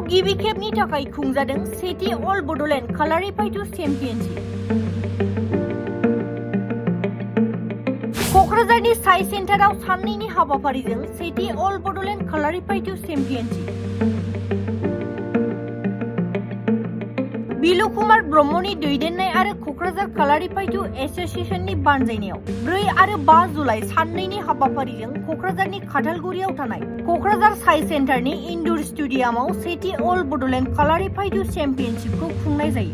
गिबि खेबनि थाखाय खुंजादों सेथि अल बड'लेण्ड कालारिफाइड चेम्पियनशिप। क'क्राझारनि साइ सेन्टाराव साननैनि हाबाफारिजों सेथि अल बड'लेण्ड कालारिफाइड चेम्पियनशिप। बिलु कुमार ब्रह्मनि दैदेननाय आरो क'क्राझार कालारिफाइड एस'सिएशननि बानजायनायाव 4 आरो 5 जुलाइ साननैनि हाबाफारिजों क'क्राझारनि खाथालगुरियाव थानाय क'क्राझार साइ सेन्टारनि इनडोर स्टेडियामाव सेथि अल बड'लेण्ड कालारिफाइड चेम्पियनशिपखौ खुंनाय जायो।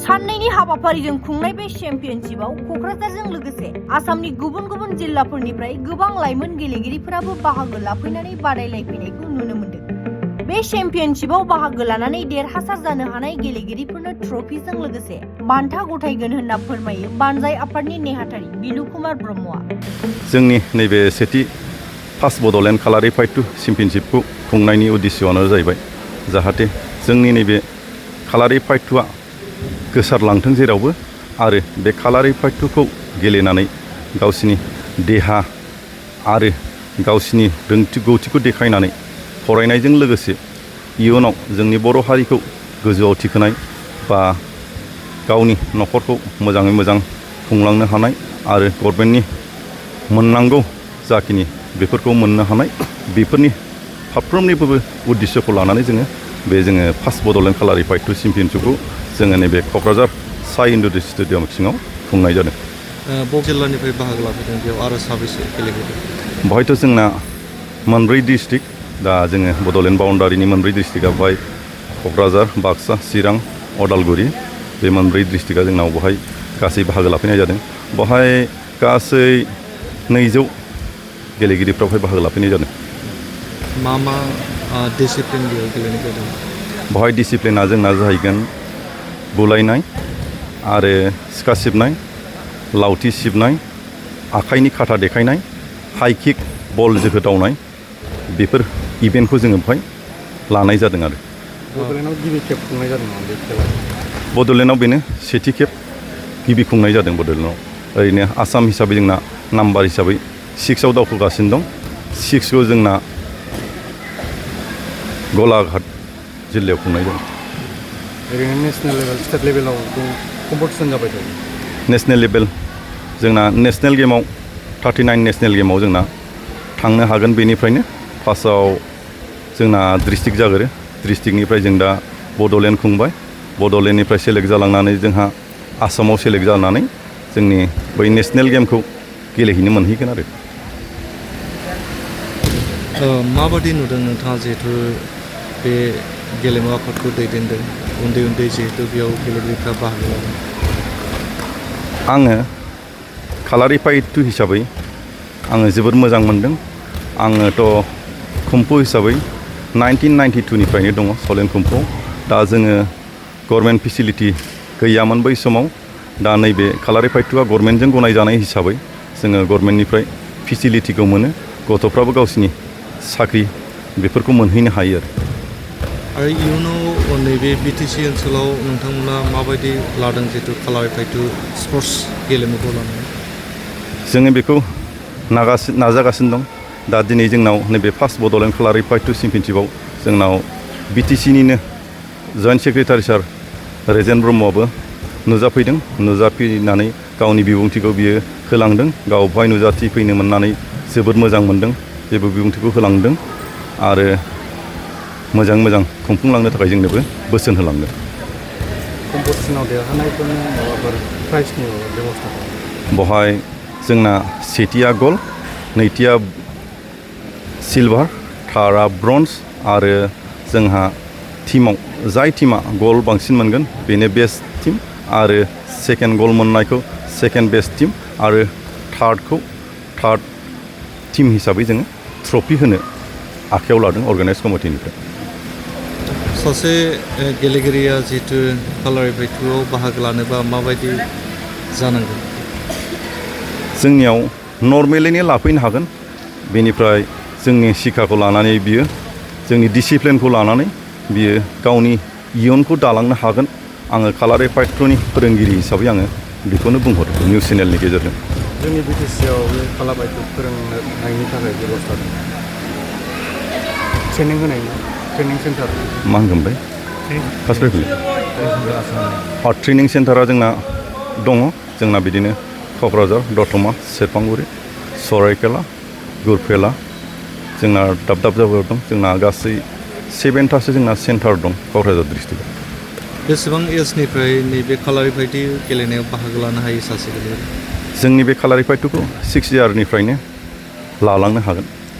साननैनि हाबाफारिजों खुंनाय बे चेम्पियनशिपआव क'क्राझारजों लोगोसे आसामनि गुबुन गुबुन जिल्लाफोरनिफ्राय गोबां लाइमोन गेलेगिरिफोराबो बाहागो लाफैनानै बादायलायफैनायखौ नुनो मोन्दों। बे चेम्पियनशिपआव बाहागो लानानै देरहासार जानो हानाय गेलेगिरिफोरनो ट्रफिजों लोगोसे बान्था गथायगोन होनना फोरमायो बानजाय आफादनि नेहाथारि बिलु कुमार ब्रह्मआ। जोंनि नैबे सेथि फार्स्ट बड'लेण्ड कालारिफाइड चेम्पियनशिपखौ खुंनायनि उद्देश्यआनो जाहैबाय जाहाथे जोंनि नैबे कालारिफाइडआ गोसारलांथों जेरावबो आरो बे कालारिफाइडखौ गेलेनानै गावसिनि देहा आरो गावसिनि रोंगौथिखौ देखायनानै फरायनायजों लोगोसे इयुनाव जोंनि बर' हारिखौ गोजौआव थिखोनाय बा गावनि न'खरखौ मोजाङै मोजां खुंलांनो हानाय आरो गभर्नमेन्टनि मोननांगौ जाखिनि बेफोरखौ मोननो हानाय बेफोरनि फारफ्रोमनिबो उद्देश्यखौ लानानै जोङो फार्स्ट बड'लेण्ड कालारिफाइड चेम्पियनशिपखौ जोङो नैबे क'क्राझार साइ इनडोर स्टेडियाम सिङाव खुंनाय जादों। बबे जिल्लानिफ्राय बाहागो लाफैदों बेयाव आरो साबेसे गेलेगिरि? बेवहायथ' जोंना 4 डिस्ट्रिक्ट दा जोङो बड'लेण्ड बाउण्डारिनि 4 डिस्ट्रिक्टआ बेवहाय क'क्राझार, बाक्सा, चिरां, अदालगुरि बे 4 डिस्ट्रिक्टआ जोंनाव बेवहाय गासै बाहागो लाफैनाय जादों। बेवहाय गासै 200 गेलेगिरिफ्रावहाय बाहागो लाफैनाय जादों। मा डिसिप्लिन बेयाव गेलेनाय जादों? बेवहाय डिसिप्लिना जोंना जाहैगोन बुलायनाय आरो सिखा सिबनाय, लावथि सिबनाय, आखाइनि खाथा देखायनाय, हाइ किक, बल जोहोदावनाय बेफोर इभेन्टखौ जोङो बेवहाय लानाय जादों आरो। बड'लेण्डआव गिबि खेब खुंनाय जादों नामा बे खेला? बड'लेण्डआव बेनो सेथि खेब गिबि खुंनाय जादों बड'लेण्डआव। ओरैनो आसाम हिसाबै जोंना नाम्बार हिसाबै 6आव दावखोगासिनो दं। 6खौ जोंना गलाघाट जिल्लायाव खुंनाय जादों। ओरैनो नेसनेल लेभेल, स्टेट लेभेलाव कम्पिटिसन जाबाय थायो? नेसनेल लेभेल जोंना नेसनेल गेमाव 39 नेसनेल गेमाव जोंना थांनो हागोन। बेनिफ्रायनो फार्स्टआव जोंना डिस्ट्रिक्ट जागोरो। डिस्ट्रिक्टनिफ्राय जों दा बड'लेण्ड खुंबाय। बड'लेण्डनिफ्राय सेलेक्ट जालांनानै जोंहा आसामाव सेलेक्ट जानानै जोंनि बै नेसनेल गेमखौ गेलेहैनो मोनहैगोन आरो। माबादि नुदों नोंथाङा जिहेतु बे गेलेमु आफादखौ दैदेनदों, उन्दै उन्दै जिहेतु बेयाव गेलेगिरिफ्रा बाहागो लादों? आङो कालारिफाइड हिसाबै आङो जोबोद मोजां मोनदों। आङोथ' खुम्फु हिसाबै 1992निफ्रायनो दङ सलेन खुम्फु। दा जोङो गभर्नमेन्ट फेसिलिटि गैयामोन बै समाव। दा नैबे कालारिफाइडआ गभर्नमेन्टजों गनायजानाय हिसाबै जोङो गभर्नमेन्टनिफ्राय फेसिलिटिखौ मोनो। गथ'फ्राबो गावसिनि साख्रि बेफोरखौ मोनहैनो हायो आरो इयुनाव नैबे बिटिसि ओनसोलाव नोंथांमोना माबायदि लादों जिहेतु कालारिफाइड स्पर्ट्स गेलेमुखौ लानानै? जोङो बेखौ नाजागासिनो दं। दा दिनै जोंनाव नैबे फार्स्ट बड'लेण्ड कालारिफाइड चेम्पियनशिपआव जोंनाव बिटिसिनिनो जइन्ट सेक्रेटारि सार रेजेन ब्रह्मआबो नुजाफैदों। नुजाफैनानै गावनि बिबुंथिखौ बियो होलांदों। गाव बेवहाय नुजाथिफैनो मोननानै जोबोद मोजां मोनदों। बेबो बिबुंथिखौ होलांदों आरो मोजां मोजां खुंफुंलांनो थाखाय जोंनोबो बोसोन होलांदों। कम्पिटिसनाव देरहानायफोरनि माबाफोर प्राइजनि बेबस्था? बेवहाय जोंना सेथिया गल्ड, नैथिया सिलभार, थार्डआ ब्रन्ज आरो जोंहा टीमाव जाय टीमा गल्ड बांसिन मोनगोन बेनो बेस्ट टीम आरो सेकेन्ड गल्ड मोननायखौ सेकेन्ड बेस्ट टीम आरो थार्ड टीम हिसाबै जोङो ट्रफि होनो आखायाव लादों अर्गानाइज कमिटिनिफ्राय। सासे गेलेगिरिया जिहेतु कालारिफाइडआव बाहागो लानोबा माबायदि जानांगोन? जोंनियाव नर्मेलैनो लाफैनो हागोन। बेनिफ्राय जोंनि शिक्षाखौ लानानै बियो जोंनि डिसिप्लिनखौ लानानै बियो गावनि इयुनखौ दालांनो हागोन। आङो कालारिफाइडनि फोरोंगिरि हिसाबै आङो बेखौनो बुंहरो निउस चेनेलनि गेजेरजों। जोंनि बिटिसिआव बे कालारिफाइडखौ फोरोंनायनि थाखाय बेबस्था दं, ट्रेनिं होनायनि? ट्रेनिं सेन्टार मा होनगोन बे फार्स्ट प्राइभेट ट्रेनिं सेन्टारा जोंना दङ जोंना बिदिनो क'क्राझार दतमा सेरफांगुरि सराइकेला गुरफेला जोंना दाब दाब जायगायाव दं जोंना गासै 7थासो जोंना सेन्टार दं क'क्राझार डिस्ट्रिक्टआव बेसेबां एजनिफ्राय नैबे कालारिफाइटि गेलेनायाव बाहागो लानो हायो सासे गेलेगिरि जोंनि बे कालारिफाइटखौ 6 इयारनिफ्रायनो लालांनो हागोन